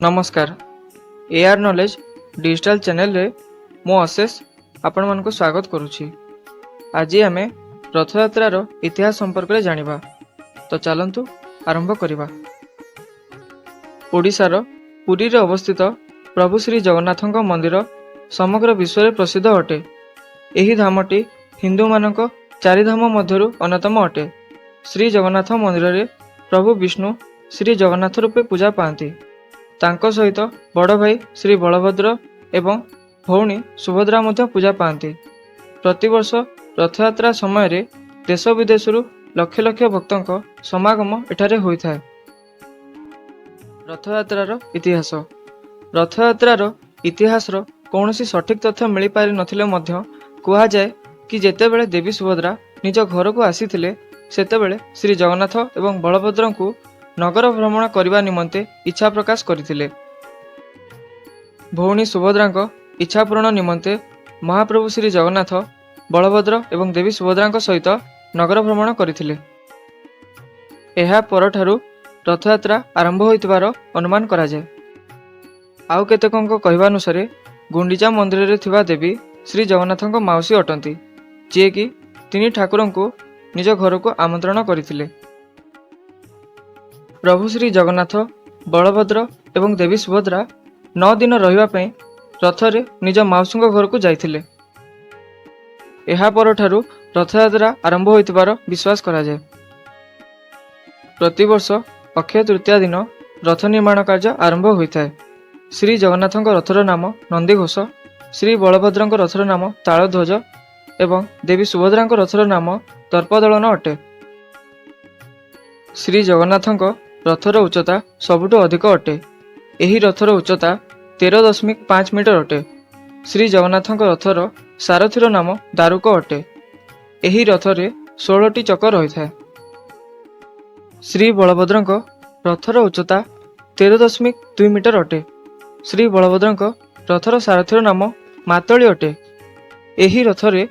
ନମସ୍କାର, air knowledge digital ଚ୍ୟାନେଲରେ ମୁଁ ଅଶେଷ ଆପଣମାନଙ୍କୁ ସ୍ୱାଗତ କରୁଛି। ଆଜି ଆମେ ରଥଯାତ୍ରାର ଇତିହାସ ସମ୍ପର୍କରେ ଜାଣିବା। ତ ଚାଲନ୍ତୁ ଆରମ୍ଭ କରିବା। ଓଡ଼ିଶାର ପୁରୀରେ ଅବସ୍ଥିତ ପ୍ରଭୁ ଶ୍ରୀ ଜଗନ୍ନାଥଙ୍କ ମନ୍ଦିର ସମଗ୍ର ବିଶ୍ୱରେ ପ୍ରସିଦ୍ଧ ଅଟେ। ଏହି ଧାମଟି ହିନ୍ଦୁମାନଙ୍କ ଚାରିଧାମ ମଧ୍ୟରୁ ଅନ୍ୟତମ ଅଟେ। ଶ୍ରୀ ଜଗନ୍ନାଥ ମନ୍ଦିରରେ ପ୍ରଭୁ ବିଷ୍ଣୁ ଶ୍ରୀ ଜଗନ୍ନାଥ ରୂପେ ପୂଜା ପାଆନ୍ତି। ତାଙ୍କ ସହିତ ବଡ଼ ଭାଇ ଶ୍ରୀ ବଳଭଦ୍ର ଏବଂ ଭଉଣୀ ସୁଭଦ୍ରା ମଧ୍ୟ ପୂଜା ପାଆନ୍ତି। ପ୍ରତିବର୍ଷ ରଥଯାତ୍ରା ସମୟରେ ଦେଶ ବିଦେଶରୁ ଲକ୍ଷ ଲକ୍ଷ ଭକ୍ତଙ୍କ ସମାଗମ ଏଠାରେ ହୋଇଥାଏ। ରଥଯାତ୍ରାର ଇତିହାସ। ରଥଯାତ୍ରାର ଇତିହାସର କୌଣସି ସଠିକ୍ ତଥ୍ୟ ମିଳିପାରିନଥିଲେ ମଧ୍ୟ କୁହାଯାଏ କି ଯେତେବେଳେ ଦେବୀ ସୁଭଦ୍ରା ନିଜ ଘରକୁ ଆସିଥିଲେ, ସେତେବେଳେ ଶ୍ରୀ ଜଗନ୍ନାଥ ଏବଂ ବଳଭଦ୍ରଙ୍କୁ ନଗର ଭ୍ରମଣ କରିବା ନିମନ୍ତେ ଇଚ୍ଛା ପ୍ରକାଶ କରିଥିଲେ। ଭଉଣୀ ସୁଭଦ୍ରାଙ୍କ ଇଚ୍ଛା ପୂରଣ ନିମନ୍ତେ ମହାପ୍ରଭୁ ଶ୍ରୀ ଜଗନ୍ନାଥ, ବଳଭଦ୍ର ଏବଂ ଦେବୀ ସୁଭଦ୍ରାଙ୍କ ସହିତ ନଗର ଭ୍ରମଣ କରିଥିଲେ। ଏହା ପରଠାରୁ ରଥଯାତ୍ରା ଆରମ୍ଭ ହୋଇଥିବାର ଅନୁମାନ କରାଯାଏ। ଆଉ କେତେକଙ୍କ କହିବାନୁସାରେ ଗୁଣ୍ଡିଚା ମନ୍ଦିରରେ ଥିବା ଦେବୀ ଶ୍ରୀ ଜଗନ୍ନାଥଙ୍କ ମାଉସୀ ଅଟନ୍ତି, ଯିଏକି ତିନି ଠାକୁରଙ୍କୁ ନିଜ ଘରକୁ ଆମନ୍ତ୍ରଣ କରିଥିଲେ। ପ୍ରଭୁ ଶ୍ରୀ ଜଗନ୍ନାଥ, ବଳଭଦ୍ର ଏବଂ ଦେବୀ ସୁଭଦ୍ରା 9 ଦିନ ରହିବା ପାଇଁ ରଥରେ ନିଜ ମାଉସୀଙ୍କ ଘରକୁ ଯାଇଥିଲେ। ଏହା ପରଠାରୁ ରଥଯାତ୍ରା ଆରମ୍ଭ ହୋଇଥିବାର ବିଶ୍ୱାସ କରାଯାଏ। ପ୍ରତିବର୍ଷ ଅକ୍ଷୟ ତୃତୀୟା ଦିନ ରଥ ନିର୍ମାଣ କାର୍ଯ୍ୟ ଆରମ୍ଭ ହୋଇଥାଏ। ଶ୍ରୀ ଜଗନ୍ନାଥଙ୍କ ରଥର ନାମ ନନ୍ଦିଘୋଷ, ଶ୍ରୀ ବଳଭଦ୍ରଙ୍କ ରଥର ନାମ ତାଳଧ୍ୱଜ ଏବଂ ଦେବୀ ସୁଭଦ୍ରାଙ୍କ ରଥର ନାମ ଦର୍ପଦଳନ ଅଟେ। ଶ୍ରୀ ଜଗନ୍ନାଥଙ୍କ ରଥର ଉଚ୍ଚତା ସବୁଠୁ ଅଧିକ ଅଟେ। ଏହି ରଥର ଉଚ୍ଚତା 13.5 ମିଟର ଅଟେ। ଶ୍ରୀ ଜଗନ୍ନାଥଙ୍କ ରଥର ସାରଥିର ନାମ ଦାରୁକ ଅଟେ। ଏହି ରଥରେ 16ଟି ଚକ ରହିଥାଏ। ଶ୍ରୀ ବଳଭଦ୍ରଙ୍କ ରଥର ଉଚ୍ଚତା 13.2 ମିଟର ଅଟେ। ଶ୍ରୀ ବଳଭଦ୍ରଙ୍କ ରଥର ସାରଥିର ନାମ ମାତଳି ଅଟେ। ଏହି ରଥରେ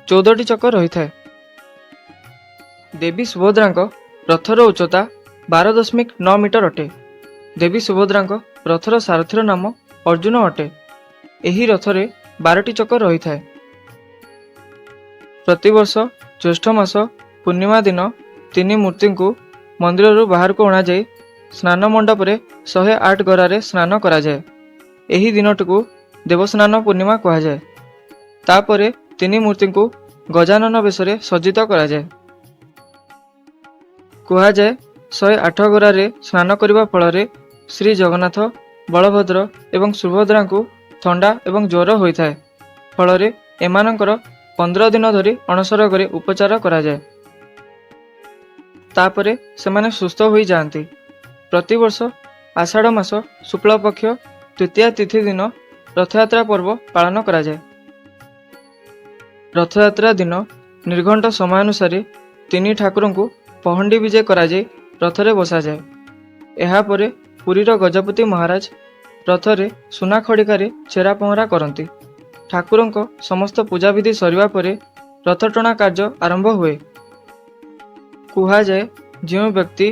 14ଟି ଚକ ରହିଥାଏ। ଦେବୀ ସୁଭଦ୍ରାଙ୍କ ରଥର ଉଚ୍ଚତା 12.9 ମିଟର ଅଟେ। ଦେବୀ ସୁଭଦ୍ରାଙ୍କ ରଥର ସାରଥିର ନାମ ଅର୍ଜୁନ ଅଟେ। ଏହି ରଥରେ 12ଟି ଚକ ରହିଥାଏ। ପ୍ରତିବର୍ଷ ଜ୍ୟେଷ୍ଠ ମାସ ପୂର୍ଣ୍ଣିମା ଦିନ ତିନି ମୂର୍ତ୍ତିଙ୍କୁ ମନ୍ଦିରରୁ ବାହାରକୁ ଅଣାଯାଇ ସ୍ନାନ ମଣ୍ଡପରେ 108 ଗରାରେ ସ୍ନାନ କରାଯାଏ। ଏହି ଦିନଟିକୁ ଦେବସ୍ନାନ ପୂର୍ଣ୍ଣିମା କୁହାଯାଏ। ତାପରେ ତିନି ମୂର୍ତ୍ତିଙ୍କୁ ଗଜାନନ ବେଶରେ ସଜ୍ଜିତ କରାଯାଏ। କୁହାଯାଏ, 108 ଗରାରେ ସ୍ନାନ କରିବା ଫଳରେ ଶ୍ରୀ ଜଗନ୍ନାଥ, ବଳଭଦ୍ର ଏବଂ ସୁଭଦ୍ରାଙ୍କୁ ଥଣ୍ଡା ଏବଂ ଜ୍ୱର ହୋଇଥାଏ। ଫଳରେ ଏମାନଙ୍କର 15 ଦିନ ଧରି ଅଣସର ଘରେ ଉପଚାର କରାଯାଏ। ତାପରେ ସେମାନେ ସୁସ୍ଥ ହୋଇଯାଆନ୍ତି। ପ୍ରତିବର୍ଷ ଆଷାଢ଼ ମାସ ଶୁକ୍ଳପକ୍ଷ ତୃତୀୟା ତିଥି ଦିନ ରଥଯାତ୍ରା ପର୍ବ ପାଳନ କରାଯାଏ। ରଥଯାତ୍ରା ଦିନ ନିର୍ଘଣ୍ଟ ସମୟାନୁସାରେ ତିନି ଠାକୁରଙ୍କୁ ପହଣ୍ଡି ବିଜେ କରାଯାଇ ରଥରେ ବସାଯାଏ। ଏହାପରେ ପୁରୀର ଗଜପତି ମହାରାଜ ରଥରେ ସୁନା ଖଡ଼ିକାରେ ଛେରା ପହଁରା କରନ୍ତି। ଠାକୁରଙ୍କ ସମସ୍ତ ପୂଜାବିଧି ସରିବା ପରେ ରଥଟଣା କାର୍ଯ୍ୟ ଆରମ୍ଭ ହୁଏ। କୁହାଯାଏ, ଯେଉଁ ବ୍ୟକ୍ତି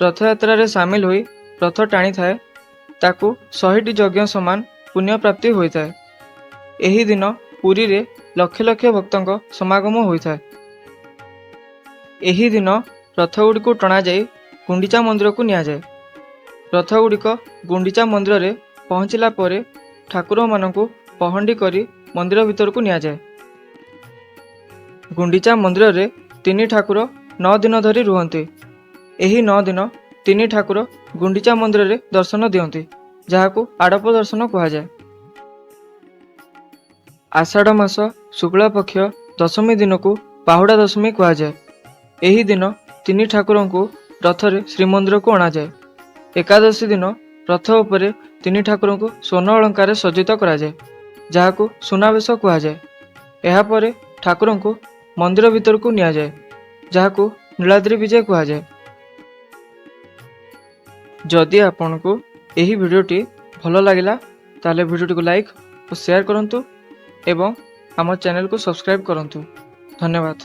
ରଥଯାତ୍ରାରେ ସାମିଲ ହୋଇ ରଥ ଟାଣିଥାଏ, ତାକୁ 100ଟି ଯଜ୍ଞ ସମାନ ପୁଣ୍ୟ ପ୍ରାପ୍ତି ହୋଇଥାଏ। ଏହି ଦିନ ପୁରୀରେ ଲକ୍ଷ ଲକ୍ଷ ଭକ୍ତଙ୍କ ସମାଗମ ହୋଇଥାଏ। ଏହି ଦିନ ରଥଗୁଡ଼ିକୁ ଟଣାଯାଇ ଗୁଣ୍ଡିଚା ମନ୍ଦିରକୁ ନିଆଯାଏ। ରଥଗୁଡ଼ିକ ଗୁଣ୍ଡିଚା ମନ୍ଦିରରେ ପହଞ୍ଚିଲା ପରେ ଠାକୁରମାନଙ୍କୁ ପହଣ୍ଡି କରି ମନ୍ଦିର ଭିତରକୁ ନିଆଯାଏ। ଗୁଣ୍ଡିଚା ମନ୍ଦିରରେ ତିନି ଠାକୁର 9 ଦିନ ଧରି ରୁହନ୍ତି। ଏହି 9 ଦିନ ତିନି ଠାକୁର ଗୁଣ୍ଡିଚା ମନ୍ଦିରରେ ଦର୍ଶନ ଦିଅନ୍ତି, ଯାହାକୁ ଆଡ଼ପ ଦର୍ଶନ କୁହାଯାଏ। ଆଷାଢ଼ ମାସ ଶୁକ୍ଳପକ୍ଷ ଦଶମୀ ଦିନକୁ ବାହୁଡ଼ା ଦଶମୀ କୁହାଯାଏ। ଏହି ଦିନ ତିନି ଠାକୁରଙ୍କୁ ରଥରେ ଶ୍ରୀମନ୍ଦିରକୁ ଅଣାଯାଏ। ଏକାଦଶୀ ଦିନ ରଥ ଉପରେ ତିନି ଠାକୁରଙ୍କୁ ସ୍ୱର୍ଣ୍ଣ ଅଳଙ୍କାରରେ ସଜ୍ଜିତ କରାଯାଏ, ଯାହାକୁ ସୁନାବେଶ କୁହାଯାଏ। ଏହାପରେ ଠାକୁରଙ୍କୁ ମନ୍ଦିର ଭିତରକୁ ନିଆଯାଏ, ଯାହାକୁ ନୀଳାଦ୍ରି ବିଜେ କୁହାଯାଏ। ଯଦି ଆପଣଙ୍କୁ ଏହି ଭିଡ଼ିଓଟି ଭଲ ଲାଗିଲା, ତାହେଲେ ଭିଡ଼ିଓଟିକୁ ଲାଇକ୍ ଓ ସେୟାର କରନ୍ତୁ ଏବଂ ଆମ ଚ୍ୟାନେଲକୁ ସବସ୍କ୍ରାଇବ୍ କରନ୍ତୁ। ଧନ୍ୟବାଦ।